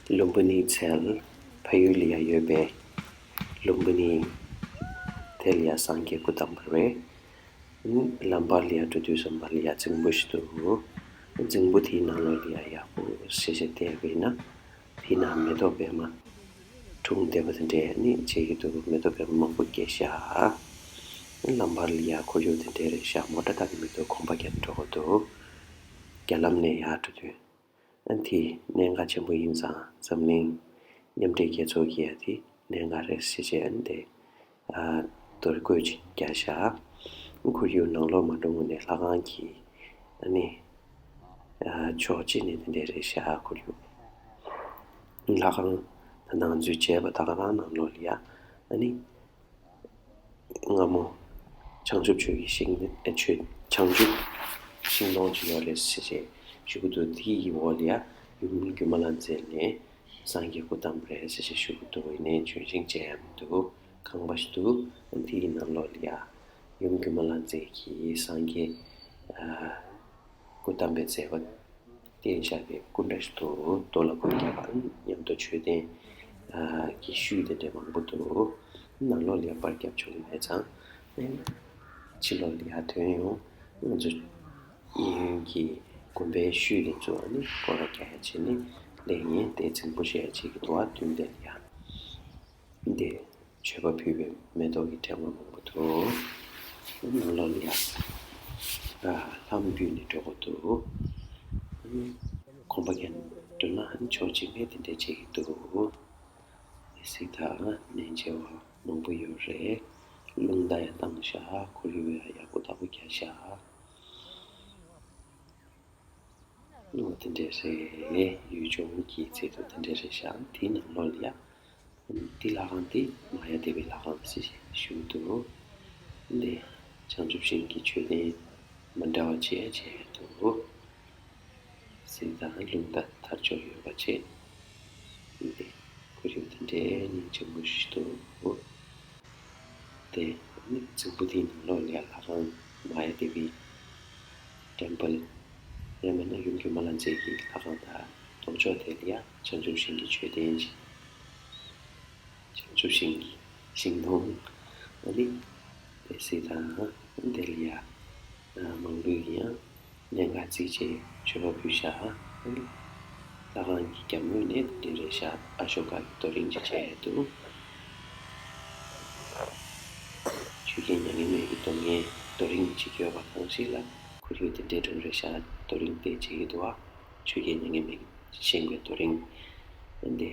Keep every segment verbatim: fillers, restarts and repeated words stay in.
ལུམ་བི་ནིའི་ཚལ་ཕ་ཡུལ་ལ་ཡ་ཡོད་པའི་ལུམ་བི་ནི་དེ་ལ་ཡ་སངས་རྒྱས་སྐུ་བལྟམས་པ་རེད། ལམ་བར་ལ་ཡ་འགྲོ་དུས་ཙམ་པ་ལ་ཡ་རྫིང་བུ་ཞིག་འདུག་རྫིང་བུ་དེའི་ནང་ལོགས་ལ་ཡ་ཡག་པོ་ཞེ་ཞེ་བལྟས་པས་ན། དེའི་ནང་མེ་ཏོག་པད་མ་འཁྲུངས་བསྡད་པ་དེ་འདྲས་ནི་བྱེད་ཀྱི་འདུག་མེ་ཏོག་པད་མ་མང་པོ་སྐྱེས་ཤག་ལམ་བར་ལ་ཡ་ཁོར་ཡུག་དེ་འདྲས་རེད་ཤག་མོ་ཊ་བཏང་གི་མི་འདུག་གོམ་པ་རྒྱབ་འགྲོ་གི་འདུག་རྒྱ་ལམ་ནས་ཡར་འགྲོ་དུས། ཨ་དེ་གནད་འགག་ཆེན་པོ་ཡིན་ཙང་འཛམ་གླིང་མཉམ་འབྲེལ་རྒྱལ་ཚོགས་ཀྱིས་ཡ་དེ་གནད་འགག་རེད་ཟེར་བྱས་ཨ་དེ་ཨ་དོ་རེ་བཀོད་ཅིག་བརྒྱབ་ཤག་ཁོར་ཡུག་ནང་ལོགས་མ་འགྲོ་སྔོན་ནས་ལྷ་ཁང་གི་ཨ་ནི་ཨ་ཕྱོགས་གཅིག་ནས་དེ་འདྲས་རེད་ཤག་ཁོར་ཡུག་ལྷ་ཁང་ད་ནང་འཛུལ་བྱས་པ་ད་ག་རང་ནང་ལོགས་ལ་ཡ་ཨ་ནི། སྔ་མོ་བྱང་ཆུབ་ཆོས་ཀྱི་ཤིང་ཨེ་ཆོས་བྱང་ཆུབ་ཤིང་སྡོང་ཅིག་ཡོད་རེད་ཟེར་བྱས་ཞུ་གི་འདུག་དེའི་འོག་ལ་ཡ་ཡུམ་སྒྱུ་མ་ལྷ་མཛེས་ནས་སངས་རྒྱས་སྐུ་བལྟམས་རེད་ཟེར་བྱས་ཞུ་གི་འདུག་ཡིན་ནའི་ལྗོན་ཤིང་བཅད་ཡ་མི་འདུག་ཁང་པ་ཞིག་འདུག་དེའི་ནང་ལོགས་ལ་ཡ་ཡུམ་སྒྱུ་མ་ལྷ་མཛེས་ཀྱིས་སངས་རྒྱས་ཨ་སྐུ་བལྟམས་པའི་མཛད་པ་བསྟན་བཞག་པའི་སྐུ་འདྲ་ཞིག་འདུག་རྡོ་ལ་སྒོ་བརྒྱབ་པ་མཉམ་དུ་མཆོད་རྟེན་གྱི་ཤུལ་དེ་འདྲ་མང་པོ་འདུག་ནང་ལོགས་ལ་པར་རྒྱབ་ཆོག་གི་མེད་ཙང་ཕྱི་ལོགས་ལ་ཡར་ཐོན་ཡོང་། ང་ཚོ་གཡས་གཡོན་གྱི་དགོན་པའི་ཤུལ་དེ་ཚོ་ནི་སྐོར་ར་རྒྱག་ཡ་བྱས་ནས་སླེབས་ཡིན། དེ་རྫིང་བུ་ཞེས་བྱེད་ཀྱི་འདུག་བ་མདུན་དེ་ལ་ཡ། འདི་མཆོད་པ་ཕུལ་བའི་མེ་ཏོག་གི་ཕྲེང་བ་མང་པོ་འདུག་ནང་ལོགས་ལ་ཡ་ལྷ་མོ་བརྒྱུད་ནས་འགྲོ་དགོས་འདུག་གོམ་པ་རྒྱག་འགྲོ་ན་ཕྱོགས་གཅིག་ནས་དེ་འདྲ་བྱེད་ཀྱི་འདུག་གཟིགས་དང་། གནས་མཇལ་བ་མང་པོ་ཡོད་རེད། རླུང་རྟ་ཡང་བཏང་ཤག་ཁོར་ཡུག་ཡང་ཡག་པོ་བདག་པོ་རྒྱག་ཤག་ལོ་དེ་འདྲས་རེད། ཡུལ་ལྗོངས་ཀྱི་ཚད་དུ་དེ་འདྲས་རེད་ཤག་དེའི་ནང་ལོགས་ལ་ཡ། འདི་ལྷ་ཁང་དེ་མ་ཡ་དེ་བའི་ལྷ་ཁང་ཞེས་ཞུ་འདུག་འདི་བྱང་ཆུབ་ཤིང་གི་མཆོད་རྟེན་མི་འདྲ་བ་བྱས་བྱས་འདུག་གཟིགས་དང་། རླུང་རྟ་དར་ལྕོག་ཡོད་པ་བྱས། འདི་ཁོར་ཡུག་དེ་འདྲའི་སྙིང་རྗེ་མོ་ཞིག་འདུག་དེ་ནི་རྫིང་བུ་དེའི་ནང་ལོགས་ལ་ཡ་ལྷ་ཁང་མ་ཡ་དེ་བའི་ཊེམ་པལ། ཡང་མིན་ན་ཡུམ་སྒྱུ་མ་ལྷ་མཛེས་ཀྱི་ལྷ་ཁང་དང་ལྡོག་ཕྱོགས་དེ་ལ་ཡ་བྱང་ཆུབ་ཤིང་གི་མཆོད་རྟེན་ཞིག་བྱང་ཆུབ་ཤིང་གི་ཤིང་སྡོང་ཨ་ནི་དེ་གཟིགས་དང་། དེ་ལ་ཡ་མང་པོས་ཡང་གནད་འགག་བརྩིས་བྱས་མཆོད་པ་ཕུལ་ཤག་ཨ་ནི་ལྷ་ཁང་གི་རྒྱབ་ངོས་ནས་དེ་འདྲས་རེད་ཤག་ཨ་ཤོ་ཀ་གི་རྡོ་རིང་ཅིག་བྱས་འདུག་ཆོས་རྒྱལ་མྱ་ངན་མེད་ཀྱི་གདོང་ངའི་རྡོ་རིང་ཅིག་ཡོད་པ་གང་ཞིག་ལ་ཁོར་ཡུག་དེ་འདྲའི་འགྲོ་རེད་ཤག་རྡོ་རིང་དེ་བྱེད་ཀྱི་འདུག་ཨ། ཆོས་རྒྱལ་མྱ་ངན་མེད་ཀྱིས་བཞེངས་པའི་རྡོ་རིང་འདི།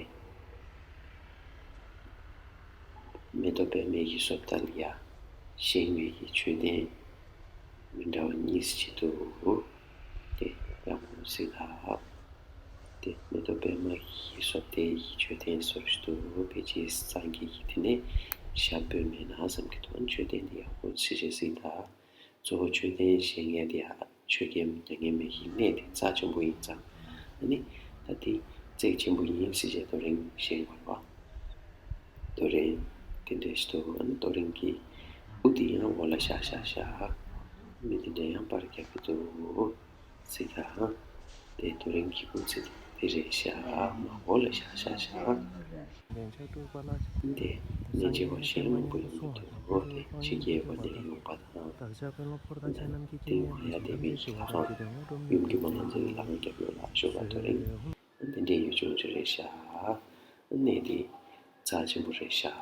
མེ་ཏོག་པད་མའི་གི་བཟོ་ལྟ་ལ་ཡ་བཞེངས་པའི་གི་མཆོད་རྟེན་མི་འདྲ་བ་གཉིས་ཅིག་འདུག་དེ་ཡག་པོ་གཟིགས་དང་། དེ་མེ་ཏོག་པད་མ་གི་བཟོ་ལྟའི་གི་མཆོད་རྟེན་བཟོ་ཞིག་འདུག་དཔེ་ཆའི་སངས་རྒྱས་ཀྱི་དེ་ནས་ཞབས་པད་མེད་ན་བསམ་གྱི་འདུག་མཆོད་རྟེན་དེ་ཡག་པོ་ཞེ་ཞེ་གཟིགས་དང་། གཙོ་བོ་མཆོད་རྟེན་བཞེངས་མཁན་དེ་ཡང་ཆོས་རྒྱལ་མྱ་ངན་མེད་ཀྱི་གནས་དེ་རྩ་ཆེན་པོ་ཡིན་ཙང་། ཨ་ནི་ད་དེ་བརྩེགས་ཆེན་པོ་ཡིན་ཟེར་བྱས་རྡོ་རིང་བཞེངས་པ་རེད་པ། རྡོ་རིང་དེ་འདྲས་ཞིག་འདུག་ཨ་ནི་རྡོ་རིང་གི་དབུ་དེ་ཡང་འོག་ལ་བཞག་བཞག་བཞག་མི་དེ་འདྲས་ཡང་པར་རྒྱག་གི་འདུག་གཟིགས་དང་། དེ་རྡོ་རིང་གི་དབུ་རྩེ་དེ་རེད་ཤག་མར་འོག་ལ་བཞག་བཞག་བཞག་དེ་ནས་མཇལ་བ་གཞན་མང་པོ་ཡོང་གི་འདུག་དེ་ཕྱི་རྒྱལ་བ་ནས་ཡོང་པ་དང་། དེ་མ་ཡ་དེ་བའི་ལྷ་ཁང་ཡུམ་སྒྱུ་མ་ལྷ་མཛེས་ཀྱི་ལྷ་ཁང་རྒྱབ་ལོགས་ལ་ཨ་ཤོ་ཀ་རྡོ་རིང་དེ་འདྲའི་ཡུལ་ལྗོངས་ཅིག་རེད་ཤག་གནས་དེ་རྩ་ཆེན་པོ་རེད་ཤག